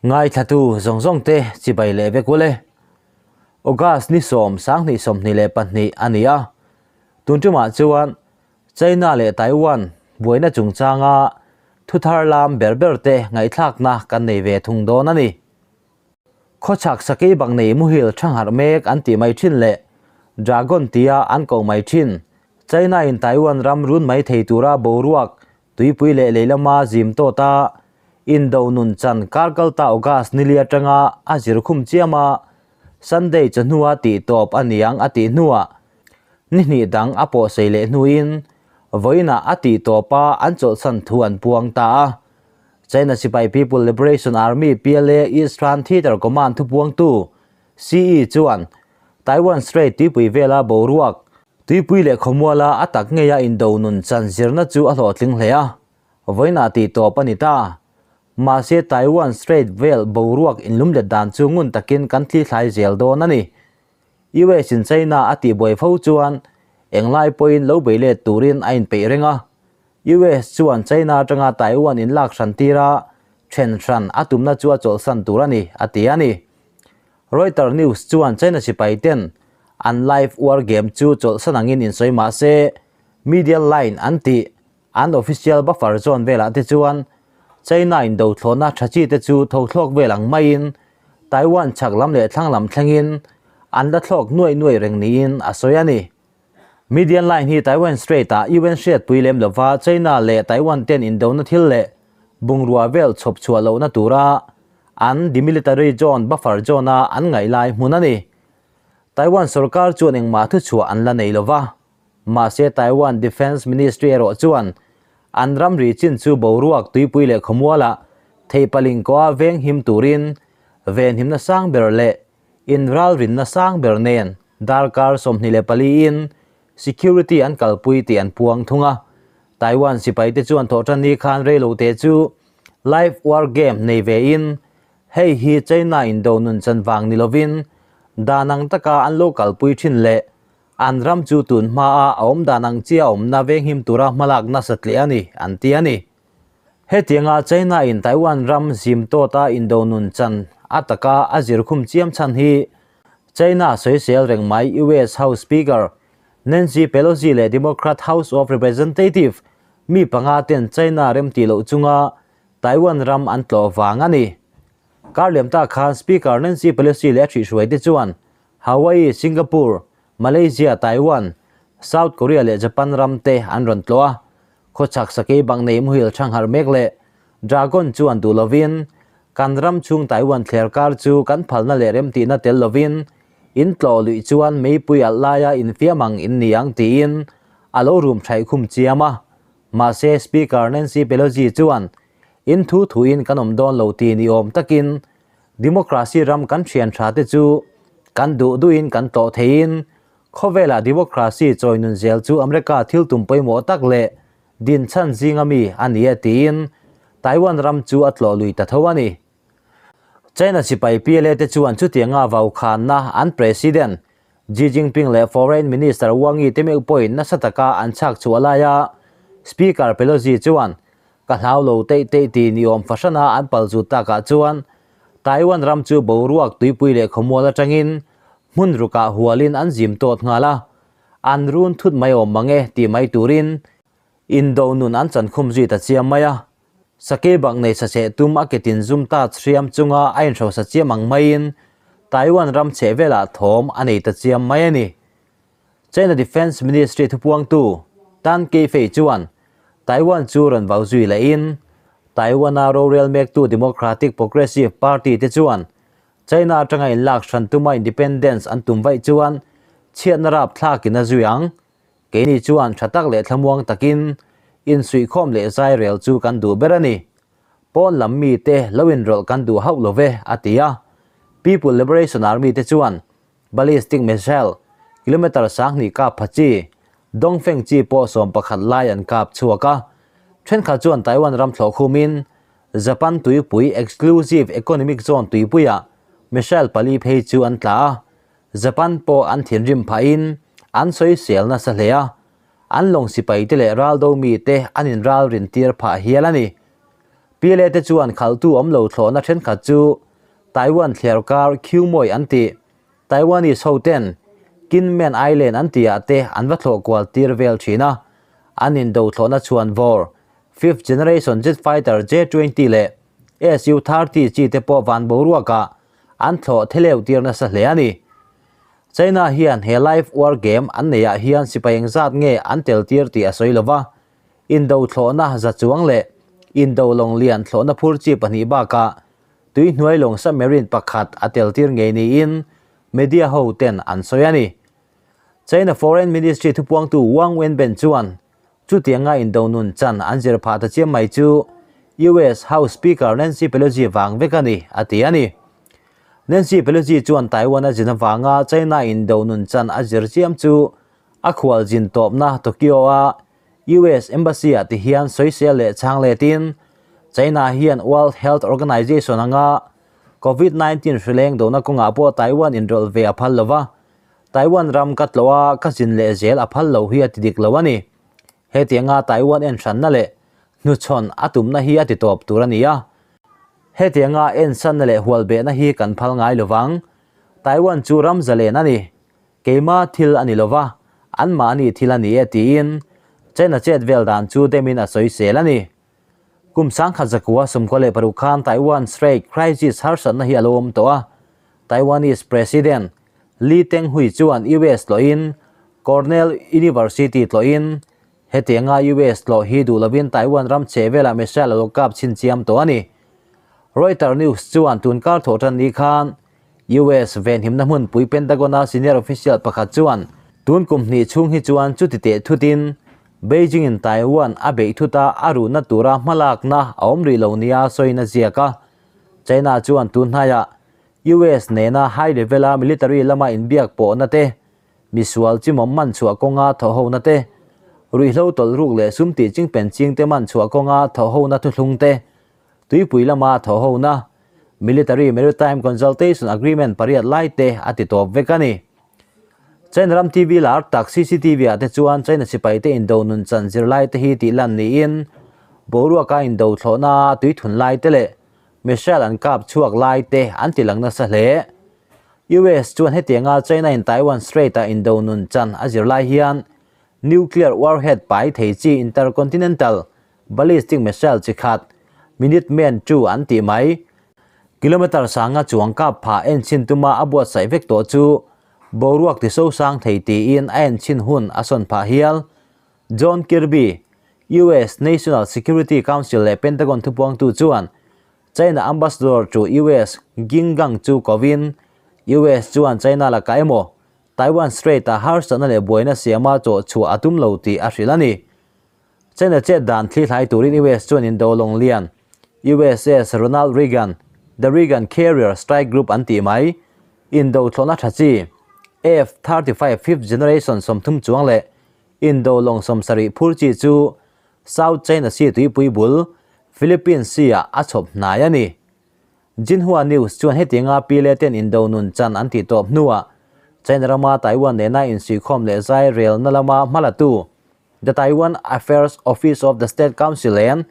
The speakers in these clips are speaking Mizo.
Ngaithlatu zawng zawng te chibai leh vek ule. August ni sawm sanghnih 22 a ni a. Tun tumah chuan China leh Taiwan buaina chungchanga thuthar lam ber ber te ngaihthlakna kan nei ve thung dawn a ni. Khawchhak sakei bang nei muhil thangharh mek an tih mai thin leh Dragon tia an koh mai thin China in Taiwan ram run mai thei tura boruak tuipui leh lei lama zim tawt a, indo nun chan kar kalta August nili atanga a zir khum chiam a, Sunday chawhnua tih tawp a niang a tih hnuah ni hnih dang a pawhsei leh hnuin vawiinah a tih tawp a an chawlhsan thu an puang ta a. China Sipai People Liberation Army, PLA, Eastern Theater Command thupuangtu CE chuan Taiwan Strait tuipui vela boruak, tuipui leh khawmuala a tak ngeia indo nun chan zirna chu a hlawhtling hle a, vawiinah tih tawp a ni ta. Mahse Taiwan Strait vel boruak inlumlet dan chu ngun takin kan thlithlai zel dawn a ni. US in China a tihbuai fo chuan englai pawhin lo bei let turin a inpeih reng a. US chuan China atanga Taiwan in lak hran tir a, then hran a tumna chu a chawlhsan tur a ni, a ti a ni. Reuters News chuan China sipai ten an live war game chu chawlhsan angin insawi mah se, media line an tih an official buffer zone velah te chuan China in dothlawhna tha chi te chu tho thlawk vel ang maiin Taiwan chhak lam leh thlang lam thlengin an la thlawk nuai nuai reng niin a sawi a ni. Median line hi Taiwan Strait-ah UN hriatpui lem lova China leh Taiwan ten indona thil leh bungrua vel chhawp chhuah lohna tura an demilitary zone buffer zone-a an ngaih lai hmun a ni. Taiwan sorkar chuan engmah thuchhuah an la nei lova, mahse Taiwan Defence Ministry erawh chuan an ramri chin chu boruak tuipui leh khawmualah theihpaling kawha veng him turin venhimna sang ber leh Inralrinna sang ber nen darkar 24 in security an kalpui tih an puang thung a. Taiwan sipaite chuan thawhtanni khan reilote chu live war game nei ve in hei hi China indo nun chan vang ni lovin dan ang taka an lo kalpui thin leh an ram chu tun hmaa a awm dan ang chia awmna venghim tura hmalak nasa tleh a ni an ti a ni. Hetianga China in Taiwan ram zim tawta indo nun chan a taka a zir khum chiam chhan hi China sawisel reng mai US House Speaker Nancy Pelosi leh Democrat House of Representative mi panga ten China remtih loh chunga Taiwan ram an tlawh vang a ni. Kar liam ta khan Speaker Nancy Pelosi leh a ṭhihhruai te chuan Hawaii, Singapore, Malaysia, Taiwan, South Korea leh Japan ram te an rawn tlawh a. Khawchhak sakei bang nei muhil thangharh mek leh Dragon chuan duh lovin kan ram chhung Taiwan thler kar chu kan phalna leh remtihna tel lovin in tlawh luih chuan meipui alh laia infiam ang in ni ang tiin a lo rum thaih khum chiam a. Mahse Speaker Nancy Pelosi chuan in thu thuin kan awm dawn lo ti ni awm takin Democracy ram kan thian tha te chu kan duh duhin kan tlawh theiin Khawvelah democracy chawi nun zel chu America thil tum pawimawh tak leh dinchhan zinga mi a ni e tiin Taiwan ram chu a tlawh lui ta tho a ni. China sipai PLA te chuan chutianga vaukhanna an President Xi Jinping leh Foreign Minister Wang Yi te meuh pawhin nasa taka an chhak chhuah laia Speaker Pelosi chuan ka hlau lo teih teih ti ni awm fahrana an pal zut takah chuan Taiwan ram chu boruak tuipui leh khawmual atangin hmun rukah hualin an zim tawt nghal a, an run thut mai awm mang e tih mai turin indo nun an chankhum zui ta chiam mai a. Sakei bak nei sacheh tum a ke tin zum ta chhriam chunga a inhrosa chiam ang maiin Taiwan ram chheh velah thawm a nei ta chiam mai a ni. China Defence Ministry thupuangtu Tan Kei-fei chuan Taiwan chu rawn vau zui lehin Taiwan-a rorel mektu Democratic Progressive Party te chuan China atanga inlak hran tuma independence an tum vaih chuan chhiatna rap thlakin a zui ang. Keini chuan tha tak leh thlamuang takin insuihkhawm leh zai rel chu kan duh ber a ni. Pawn lam mite lo inrawlh kan duh hauh lo ve, a ti a. People Liberation Army te chuan ballistic missile kilometre 2000 kap pha chi, Dongfeng chi pawh 11 lai an kap chhuak a. Thenkhat chuan Taiwan ram thlawh khumin Japan tuipui Exclusive Economic Zone tuipuiah missile pali phei chu an tla a, Japan pawh an thinrim phahin an sawisel nasa hle a, an lawng sipai te leh raldo mite an inralrin tir phah hial a ni. PLA te chuan khalhtu awm lo thlawhna thenkhat chu Taiwan thliarkar Quemoy an tih Taiwanese ho ten Kinmen Island an tihah te an va thlawh kual tir vel thin a, an indo thlawhna chhuan vawr fifth generation jet fighter J-20 leh Su-30 chi te pawh van boruakah an thlawh theleu tir nasa hle a ni. China hian he live war game an neihah hian sipai engzat nge an tel tir tih a sawi lova, indo thlawhna za chuang leh indo lawng lian thlawhna phur chi pahnih bakah Tui hnuai lawng submarine pakhat a tel tir ngei niin media ho ten an sawi a ni. China Foreign Ministry thupuangtu Wang Wenbin chuan chutianga indo nun chan an zir phah ta chiam mai chu US House Speaker Nancy Pelosi vang vek a ni, a ti a ni. Nancy Pelosi chuan Taiwan a zin avanga China indo nun chan a zir chiam chu a khualzin tawpna Tokyo-a US Embassy ah ti hian sawisel leh chhang letin China hian World Health Organization anga Covid 19 hrileng dohna kawngah pawh Taiwan inrawlh ve a phal lo va, Taiwan ram ka tlawh a, ka zin leh zel a phal lo hi a ti dik lo a ni. Hetianga Taiwan enhranna leh hnuchhawn a tumna hi a ti tawp tur a ni a. Hetianga ensanna leh hualbehna hi kan phal ngai lo vang. Taiwan chu ram zalen a ni. Keima thil a ni lo va, anmahni thil a ni e tiin China chet vel dan chu demin a sawisel a ni. Kum sangkhat zakua 96 khan Taiwan Strait Crisis harsatna hi a lo awm tawh a, Taiwanese President Lee Teng-hui chuan US tlawhin Cornell University tlawhin hetianga US tlawh hi duh lovin Taiwan ram chhe velah missile a lo kap chhin chiam tawh a ni. Reuters News chuan tunkar thawh tan ni khan US venhimna hmunpui Pentagon-a senior official pakhat chuan tun kum hnih chhung hi chuan chuti teh thutin Beijing-in Taiwan a beih thut a, a ruhna tura hmalakna a awm rih lo nia sawiin a ziak a. China chuan tun hnaiah US nena high level-a military lama inbiak pawhna te, misual chimawm man chhuah kawnga thawhhona te, ruihhlo tawlhruk leh sum tih chingpen chingte man chhuah kawnga thawhhona thuthlung te, Tuipui lama thawhhona Military Maritime Consultation Agreement pariat lai te a ti tawp vek a ni. China ram TV lar tak CCTV ah te chuan China sipai te indo nun chan zirlai te hi tih lan niin boruaka indo thlawhna a tui thun lai te leh missile an kap chhuak lai te an ti lang nasa hle. US chuan hetianga China in Taiwan Strait ah indo nun chan a zirlai hian nuclear warhead pai thei chi intercontinental Ballistic missile chi khat, Minuteman II an tih mai, kilometre sanga chuang kap phah enchhin tuma a buatsaih vek tawh chu boruak ti sosang thei tiin a enchhin hun a sawn phah hial. John Kirby, US National Security Council leh Pentagon thupuangtu chuan China Ambassador to US Qin Gang chu kovin, US chuan China lakah emaw Taiwan Strait-ah harsatna leh buaina siama chawh chhuah a tum lo tih a hrilh a ni. China chet dan thli hlai turin US chuan indo lawng lian, USS Ronald Reagan, The Reagan Carrier Strike Group an tih mai, indo thlawhna tha chi, F-35 fifth generation 30 chuang leh indo lawng 70 phur chi chu South China Sea tuipui bul, Philippines Sea-ah a chhawp hnai a ni. Xinhua News chuan hetianga pile ten indo nun chan an tih tawp hnuah China rama Taiwan nena insuihkhawm leh zai relna lama hmalatu The Taiwan Affairs Office of the State Council and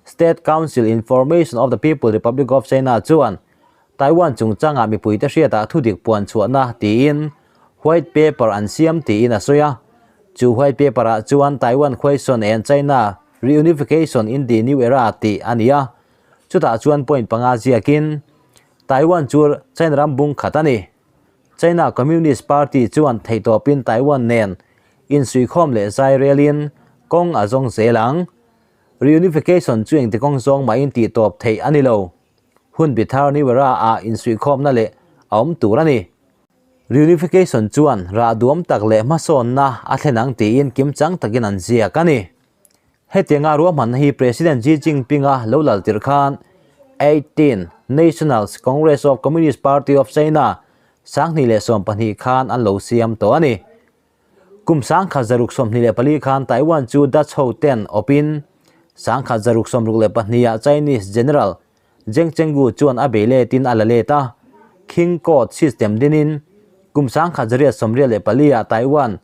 State Council Information of the People Republic of China chuan Taiwan chungchangah mipuite hriatah thudik puan chhuahna tiin White Paper an siam tiin a sawi a. Chu White Paper-ah chuan Taiwan Question and China Reunification in the New Era tih a ni a. Chutah chuan point panga ziakin Taiwan chu China ram bung khat a ni. China Communist Party chuan theihtawpin Taiwan nen insuihkhawm leh zai relin kawng a zawng zel ang. Reunification chu engti kawng zawng mahin tihtawp theih a ni lo. Hun bi thar New Era ah insuihkhawmna leh a awm tur a ni. Reunification chuan rah duam tak leh hmasawnna a thlen ang tiin kimchang takin an ziak a ni. Hetianga ruahmanna hi President Xi Jinping-a lo lal tirh khan 18 National Congress of Communist Party of China 2012 khan an lo siam tawh a ni. Kum 1624 khan Taiwan chu Dutch ho ten awpin 1662 ah Chinese General Zheng Chengu chuan a bei letin a la let a, Qing Court system dinin kum 1884 ah Taiwan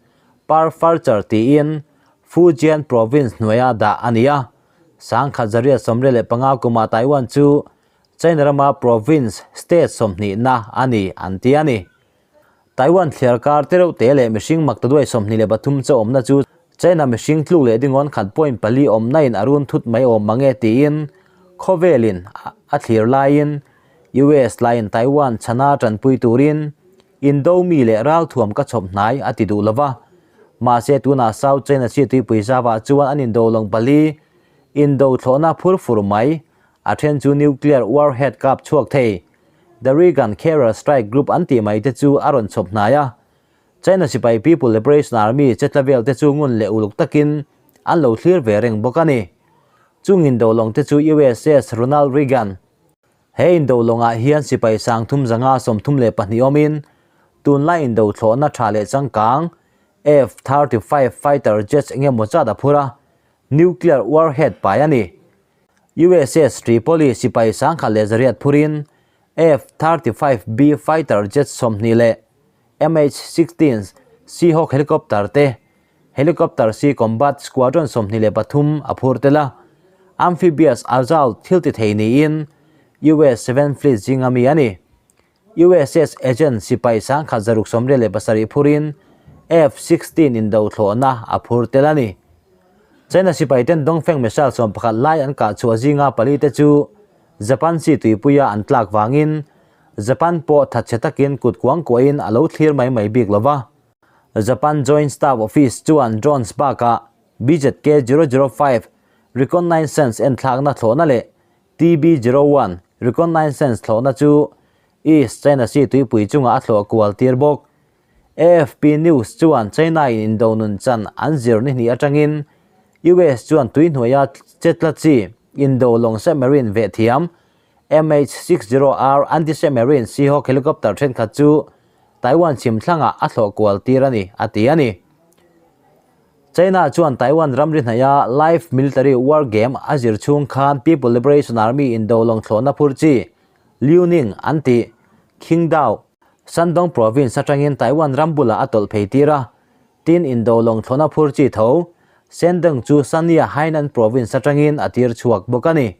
Prefecture tiin Fujian Province hnuaia dah a ni a. 1875 kumah Taiwan chu China rama province, state, sawmhnihna a ni an ti a ni. Taiwan thliar kar te reuh te leh mihring maktaduai 23 chaw awmna chu China mihring tluk leh dingawn khat point pali awmna in a run thut mai awm mange tiin khawvelin a thlir laiin US laiin Taiwan chhana tanpui turin Indo mi leh ralthuam ka chhawp hnai a ti duh lova. Mahse tunah South China Sea tuipui zavah chuan an indo lawng pali indo thlawhna phur fur mai a then chu nuclear warhead kap chhuak thei The Reagan Carrier Strike Group an tih mai te chu a rawn chhawp hnai a. China sipai People Liberation Army che tla vel te chu ngun leh uluk takin an lo thlir ve reng bawk a ni. Chung indo lawng te chu USS Ronald Reagan He indo lawngah hian sipai sang thum zanga 32 awmin tunlai indo thlawhna tha leh changkang F-35 fighter jets eng emaw zat a phur a, nuclear warhead pai a ni. USS Tripoli sipai 1100 phurin F-35B fighter jet 20 leh MH-16 Seahawk helicopter te, Helicopter Sea Combat Squadron 23 a phur tel a, amphibious assault thil ti thei niin US Seventh Fleet zinga mi a ni. USS Aegean sipai 1687 phurin F-16 indo thlawhna a phur tel a ni. China sipai ten Dongfeng missile 11 lai an kah chhuah zinga pali te chu Japan Sea tuipuia an tlak vangin Japan pawh thatchhe takin kut kuang kuahin a lo thlir mai mai bik lova. Japan Joint Staff Office chuan drones bakah BZK-005 reconnaissance enthlakna thlawhna leh TB-01 reconnaissance thlawhna chu East China Sea tuipui chungah a thlawh kual tir bawk. AFP News chuan China-in indo nun chan an zir ni hnih atangin US chuan tui hnuaia chetla chi indo lawng submarine veh thiam MH-60R anti-submarine Seahawk helicopter thenkhat chu Taiwan chhim thlangah a thlawh kual tir a ni, a ti a ni. China chuan Taiwan ramri hnaia live military war game a zir chhung khan People Liberation Army indo lawng thlawhna phur chi Liuning an tih Qingdao, Shandong province atangin Taiwan ram bulah a tawlh phei tir a, tin indo lawng thlawhna phur chi tho Shandong chu Sanya Hainan province atangin a tir chhuak bawk a ni.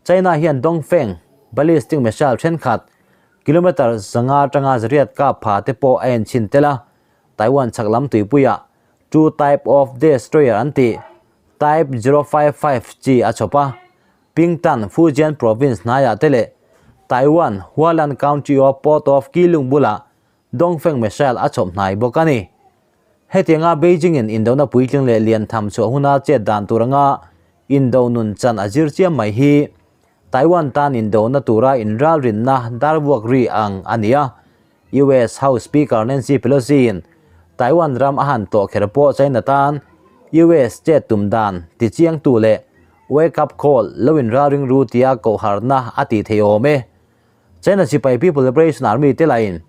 China hian Dongfeng ballistic missile thenkhat kilometre 500 atanga 800 kap pha te pawh a enchhin tel a, Taiwan chhak lam tuipuiah two type of destroyer an tih Type 055 chi a chhawp a, Pingtan, Fujian province hnaiah te leh Taiwan, Hualan County of Port of Keelung bulah Dongfeng missile a chhawp hnai bawk a ni. Hetianga Beijing-in indona puitling leh lian tham chhuah huna chet dan tur anga indo nun chan a zir chiam mai hi Taiwan tan indona tura inralrinna darvuak ri ang a ni a. US House Speaker Nancy Pelosi-in Taiwan ram a han tlawh kher pawh China tan US chet tum dan ti chiangtu leh wake up call lo inralring ru tia kohharna a tih thei awm e. China sipai People Liberation Army te lahin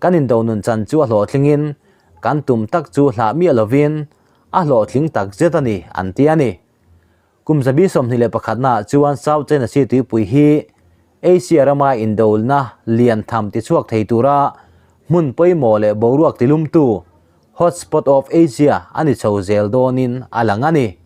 kan indo nun chan chu a hlawhtlingin kan tum tak chu hlah miah lovin a hlawhtling tak zet a ni an ti a ni. Kum 21 naah chuan South China Sea tuipui hi Asia rama indolna lian tham tichhuak thei tura hmun pawimawh leh boruak tilumtu hotspot of Asia a ni chho zel dawnin a lang a ni.